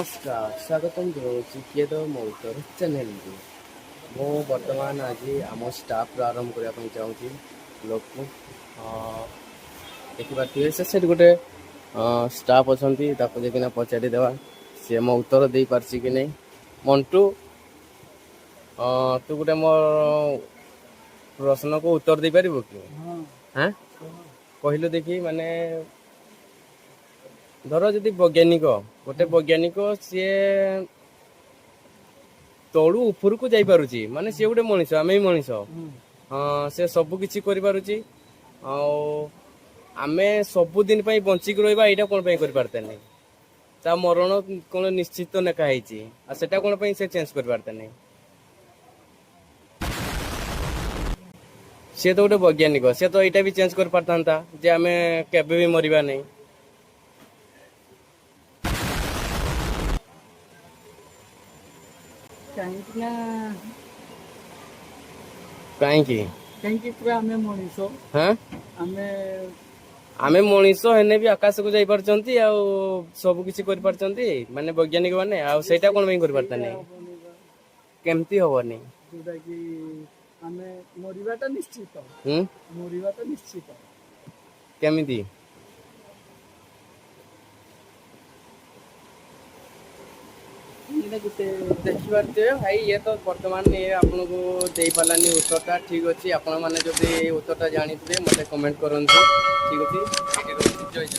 ନମସ୍କାର, ସ୍ୱାଗତମ ଜଣାଉଛି କିଏ ଦେବ ମୋ ଉତ୍ତର ଚ୍ୟାନେଲକୁ। ମୁଁ ବର୍ତ୍ତମାନ ଆଜି ଆମ ଷ୍ଟାଫ୍ରୁ ଆରମ୍ଭ କରିବା ପାଇଁ ଚାହୁଁଛି ବ୍ଲଗ୍କୁ। ଦେଖିପାରୁଥିବେ, ସେ ସେଠି ଗୋଟେ ଷ୍ଟାଫ୍ ଅଛନ୍ତି, ତାକୁ ଯାଇକିନା ପଚାରିଦେବା ସିଏ ମୋ ଉତ୍ତର ଦେଇପାରୁଛି କି ନାହିଁ। ମଣ୍ଟୁ, ତୁ ଗୋଟେ ମୋ ପ୍ରଶ୍ନକୁ ଉତ୍ତର ଦେଇପାରିବୁ କି? ହଁ। ହାଁ, କହିଲୁ ଦେଖି। ମାନେ ଧର ଯଦି ବୈଜ୍ଞାନିକ, ଗୋଟେ ବୈଜ୍ଞାନିକ ସିଏ ତଳୁ ଉପରକୁ ଯାଇପାରୁଛି, ମାନେ ସିଏ ଗୋଟେ ମଣିଷ, ଆମେ ବି ମଣିଷ। ହଁ, ସେ ସବୁ କିଛି କରିପାରୁଛି ଆଉ ଆମେ ସବୁଦିନ ପାଇଁ ବଞ୍ଚିକି ରହିବା, ଏଇଟା କଣ ପାଇଁ କରିପାରତେନି? ତା ମରଣ କଣ ନିଶ୍ଚିତ ଲେଖା ହେଇଛି, ଆଉ ସେଟା କଣ ପାଇଁ ସେ ଚେଞ୍ଜ କରିପାରତେନି? ସିଏ ତ ଗୋଟେ ବୈଜ୍ଞାନିକ, ସିଏ ତ ଏଇଟା ବି ଚେଞ୍ଜ କରିପାରିଥାନ୍ତା ଯେ ଆମେ କେବେ ବି ମରିବା ନାହିଁ। କାହିଁକି ନା କାହିଁକି? କାହିଁକି ପୁରା ଆମେ ମଣିଷ। ହଁ। ଆମେ ଆମେ ମଣିଷ ହେଲେ ବି ଆକାଶକୁ ଯାଇପାରୁଛନ୍ତି ଆଉ ସବୁ କିଛି କରିପାରୁଛନ୍ତି, ମାନେ ବୈଜ୍ଞାନିକ ମାନେ, ଆଉ ସେଇଟା କଣ ପାଇଁ କରିପାରତାନି? ହବନି ବା। କେମିତି ହବନି? ଯୋଉଟା କି ଆମେ ମରିବାଟା ନିଶ୍ଚିତ। ହୁଁ। ମରିବାଟା ନିଶ୍ଚିତ। କେମିତି? ଏଇଟା ଗୋଟେ ଦେଖିପାରୁଥିବେ ଭାଇ, ଇଏ ତ ବର୍ତ୍ତମାନ ଇଏ ଆପଣଙ୍କୁ ଦେଇପାରିଲାନି ଉତ୍ତରଟା। ଠିକ ଅଛି, ଆପଣମାନେ ଯଦି ଏଇ ଉତ୍ତରଟା ଜାଣିଥିବେ, ମୋତେ କମେଣ୍ଟ କରନ୍ତୁ। ଠିକ ଅଛି, ଏଇଠି ରହୁଛି। ଜୟ ଜଗନ୍ନାଥ।